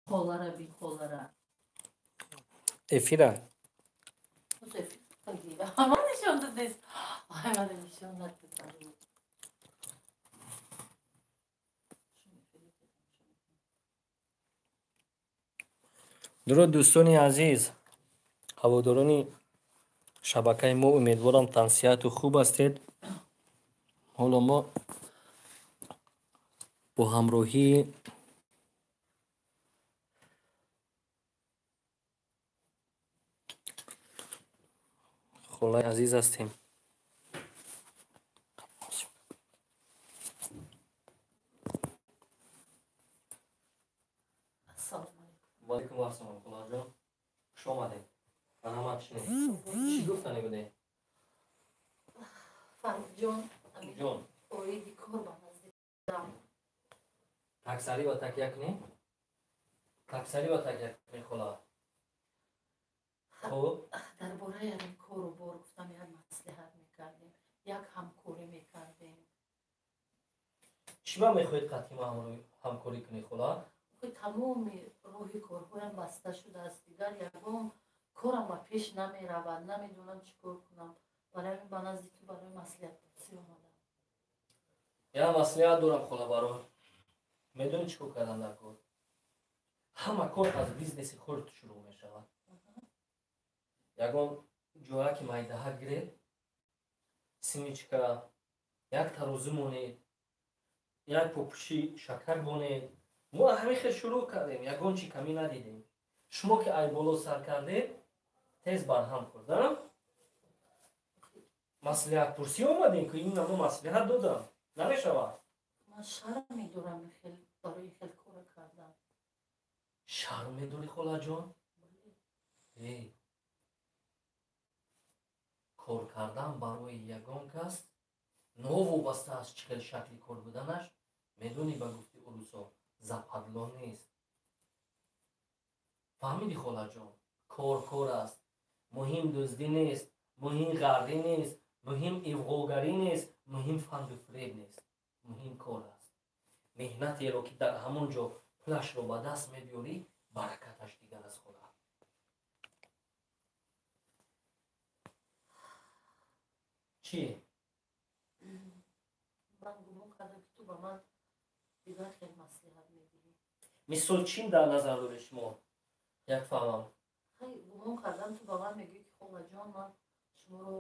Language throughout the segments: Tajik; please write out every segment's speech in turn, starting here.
Холара би холара. Эфира. Дуруд дӯстони азиз, ҳаводорони шабакаи мо, умедворам тансиҳату хуб ҳастед. Ҳоло мо бо ҳамроҳии холаи азиз ҳастем. Ваалайкум ассалом, холаҷон, хуш омадед. Марҳамат, шинед. Чӣ гуфтане будед? Фаррухҷон, ҷон, оиди кор ба наздикам. Таксарӣ ва такя кунем? Таксарӣ ва такя кунем, хола. Хуб, дар бораи ҳамин кору бор гуфтам, як маслиҳат мекардем, як ҳамкорӣ мекардем. Чӣ ба мехоҳед қатъи ма ҳамкорӣ кунед, хола? Тамоми роҳи корҳоям баста шудааст, дигар ягон корам ба пеш намеравад, намедонам чӣ кор кунам. Барои ҳамин ба назди ту барои маслиҳатпурсӣ омадам. Як маслиҳат дорам, хола, барой. Медонӣ чӣ кор кардан дар кор? Ҳама кор аз бизнеси хурд шурӯъ мешавад. Ягон ҷоя ки майдаҳа гиред, семечка, як тарозу монед, як попуши шакар монед. Мо ҳамин хел шурӯъ кардем, ягон чи камӣ надидем. Шумо ки ай боло сар кардед, тез барҳам хӯрд. Маслиҳатпурсӣ омадем, ки ин намо маслиҳат додам. Намешавад? Ман шарм медорам барои хел кора кардан. Шарм медорӣ, холаҷон? Кор кардан барои ягон кас новобаста аз чӣ хел шакли кор буданаш, медонӣ, ба гуфти урусо западло нест. Фаҳмидӣ, холаҷон? Кор кор аст. Муҳим дуздӣ нест, муҳим ғардӣ нест, муҳим иғвогарӣ нест, муҳим фанду фиреб нест. Муҳим кор аст. Меҳнатеро ки дар ҳамон ҷо пулашро ба даст мебиёрӣ, баракаташ дигар аст, хола. Чӣ? Ман гумон кардам, ки ту ба ман дигар хел маслиҳат медиҳӣ. Мисол чӣ дар назар доред шумо? Як фаҳмам. Гумон кардам, ту ба ман мегӯӣ, ки холаҷон, ман шуморо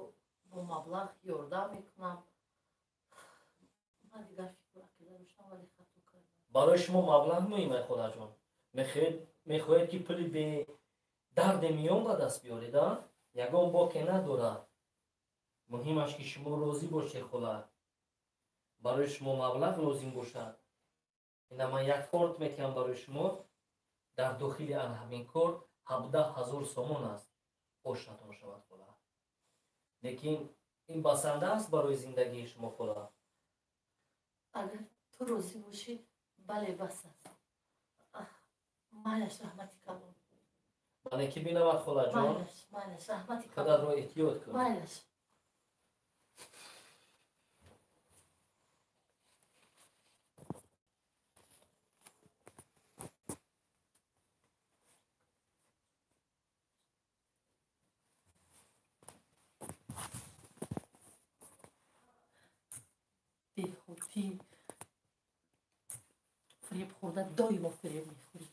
бо маблағ ёрдам мекунам. Ман дигар фикру ақида доштам, вале хато кардам. Барои шумо маблағ муҳим, ай холаҷон? Мехоҳед, ки пули бедарде миён ба даст биёред, а? Ягон боке надорад. Муҳимаш, ки шумо розӣ бошед, хола. Барои шумо маблағ лозим бошад, ина ман як корт метиҳам барои шумо. Дар дохили ан ҳамин корт 17 000 сомон аст. Ошнатон шавад, хола. Лекин ин басанда аст барои зиндагии шумо, хола? Агар ту розӣ бошӣ, бале, бас аст. Майлаш, раҳмати калон. Бале, ки бинавад, холаҷон. Майлаш, майлаш, раҳмати калон. Худатро эҳтиёт кун. Майлаш. Беҳудӣ фиреб хӯрда, доимо фиреб мехӯрӣ.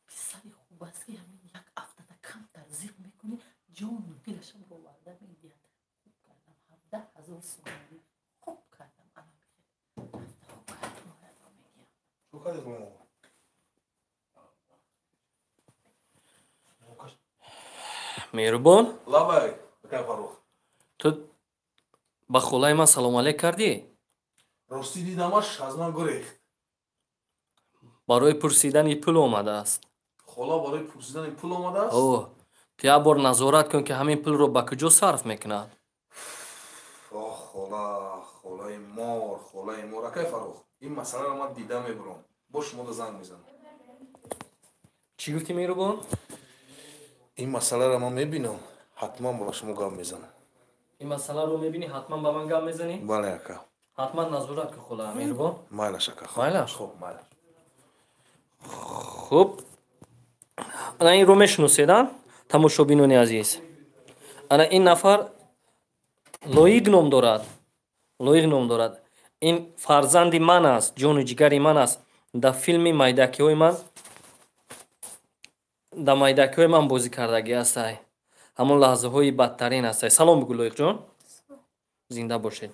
Писари хуб аст, ки ҳамин як ҳафтада камтар зиқ мекунӣ, ҷону дилашам роварда медиҳад. Хуб кардам, 17 000 сомонӣ хуб кардам. Ана рафта хуб кардам, мегирам. Чӣ кардӣ, хола? Меҳрубон. Лабай, акай Фаррух. Ту ба холаи ман салом алейк кардӣ? Ростӣ, дидамаш, аз ман гурехт. Барои пурсидани пул омадааст. Хола барои пурсидани пул омадааст? О, ту як бор назорат кун, ки ҳамин пулро ба куҷо сарф мекунад. Оҳ, хола, холаи мор, холаи мор. Акай Фаррух, ин масъаларо ман дида мебурам, бо шумода занг мезанам. Чӣ гуфтӣ, меҳрубон? Ин масъаларо ман мебинам, ҳатман ба шумо гап мезанам. Ин масъаларо мебинӣ, ҳатман ба ман гап мезанӣ? Бале, ака. Ҳатман назорат кун, хола, меҳрубон. Майлаш, ака. Майлаш. Хуб, майлаш. Хуб, ана инро мешиносед, тамошобинони азиз? Ана ин нафар Лоиқ ном дорад, Лоиқ ном дорад. Ин фарзанди ман аст, ҷону ҷигари ман аст. Дар филми майдакиҳои ман, дар майдакиҳои ман бозӣ кардагӣ ҳастай. Ҳамон лаҳзаҳои бадтарин ҳастай. Салом бигӯ, Лоиқҷон, зинда бошед.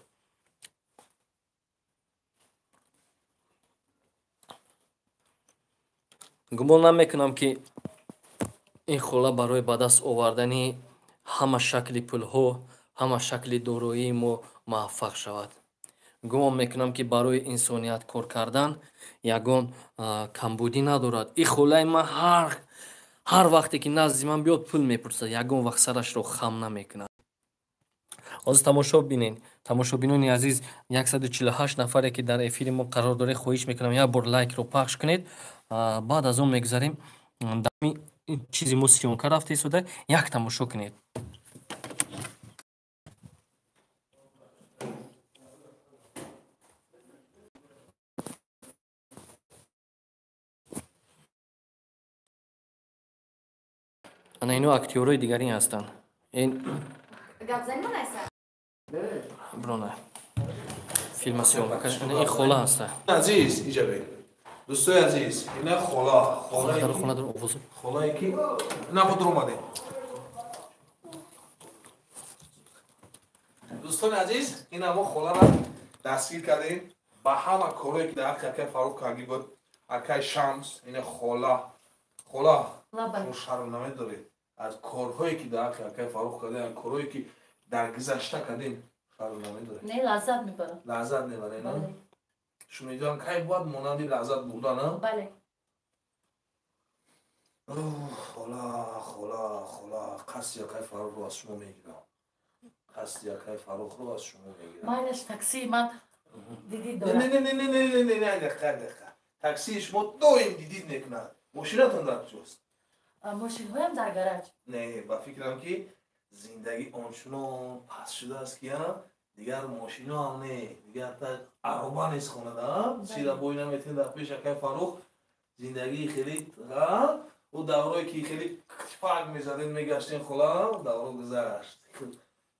Гумон намекунам, ки ин хола барои ба даст овардани ҳама шакли пулҳо, ҳама шакли дороии мо муваффақ шавад. Гумон мекунам, ки барои инсоният кор кардан ягон камбудӣ надорад. Ин холаи ман ҳар вақте ки назди ман биёд, пул мепурсад, ягон вақт сарашро хам намекунад. Ҳозир тамошо бинед, тамошобинони азиз, 148 нафаре ки дар эфири мо қарор доред, хоҳиш мекунам, як бор лайкро пахш кунед. Баъд аз он мегузарем, чизи мо съёмка рафта истода, як тамошо кунед. Ана ино актёрҳои дигарин ҳастанд. Ин брона филма съёмка, ин хола ҳаста. Азиз, иҷа бин. Дӯстои азиз, ина хола, хона дар овоз. Холае ки на буд омадем. Дӯстони азиз, ина мо холаро дастгир кардем ба ҳама корое ки дар ҳаққи акай Фарух кардӣ буд, акай Шамс, ина хола. Хола, шумо шарм намедоред аз корҳое ки дар ҳаққи акай Фарух кардем, корҳое ки дар гузашта кардем, шарм намедоред? Не, лаззат мебарам. Лаззат мебаред, на? Шунидам, кай бояд монанди лаззат бурдан, а? Бале. Хола, хола, хола, қасди акай Фарухро аз шумо мегирам. Қасди акай Фарухро аз шумо мегирам. Майлаш, таксии ман дидид дорад. Не, не, не, не, не, не, не, не, дақиқа, дақиқа. Таксии шумо доим дидид мекунад. Мошинатон дар куҷост? Мошинҳоям дар гараж. Не, ба фикрам ки зиндагӣ ончунон паст шудааст ки дигар мошиноам не, дигар ароба нест хонада, сира бой наметавонед дар пеш акай Фарух. Зиндагии хеле ӯ даврое ки хеле фарқ мезадед, мегаштен, хола, давро гузашт.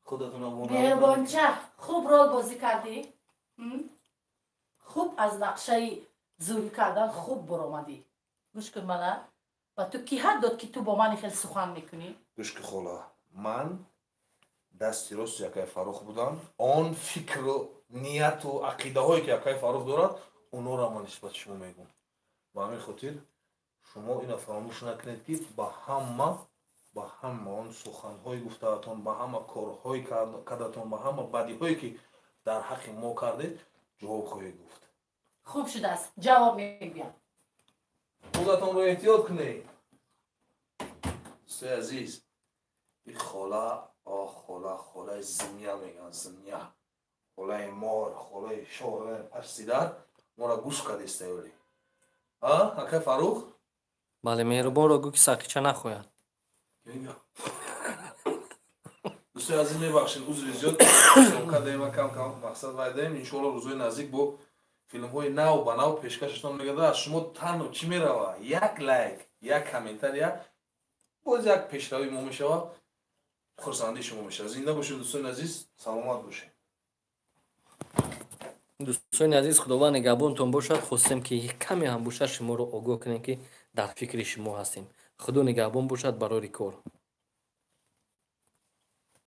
Худатона Меҳрубонча, хуб рол бозӣ кардӣ, хуб аз нақшаи зӯрӣ кардан хуб баромадӣ. Гӯш кун мана, ба ту ки ҳад дод, ки ту бо мани хел сухан мекунӣ? Гӯш ки, хола, ман дасти рости акай Фарух будам. Он фикру нияту ақидаҳое ки акай Фарух дорад, онҳоро ман нисбати шумо мегӯм. Ба ҳамин хотир шумо ина фаромӯш накунед, ки ба ҳама он суханҳои гуфтаатон, ба ҳама корҳои кардатон, ба ҳама бадиҳое ки дар ҳаққи мо кардед, ҷавоб хоҳед гуфт. Хуб шудааст, ҷавоб мегӯям. Худатонро эҳтиёт кунед. Дӯстои азиз, и хола, о хола, холаи змея мегӯянд, змея, холаи мор, холаи шор пашсидар моро гӯш кардистаёли, а акай Фарух? Бале, меҳрубонро гӯ, ки сақича нахояд. Дӯстои азиз, мебахшед, узри зиёд кардем, кам кам мақсад вайдаем. Иншоалло, рӯзҳои наздик бо филмҳои нав ба нав пешкашатон мегардад. Аз шумо танҳо чӣ мерава? Як лайк, як комментария, боз як пешравии мо мешавад, хурсандии шумо мешавад. Зинда бошед, дӯстони азиз, саломат бошед. Дӯстони азиз, Худованд нигаҳбонтон бошад. Хостем, ки каме ҳам бошад, шуморо огоҳ кунем, ки дар фикри шумо ҳастем. Худо нигаҳбон бошад. Барори кор.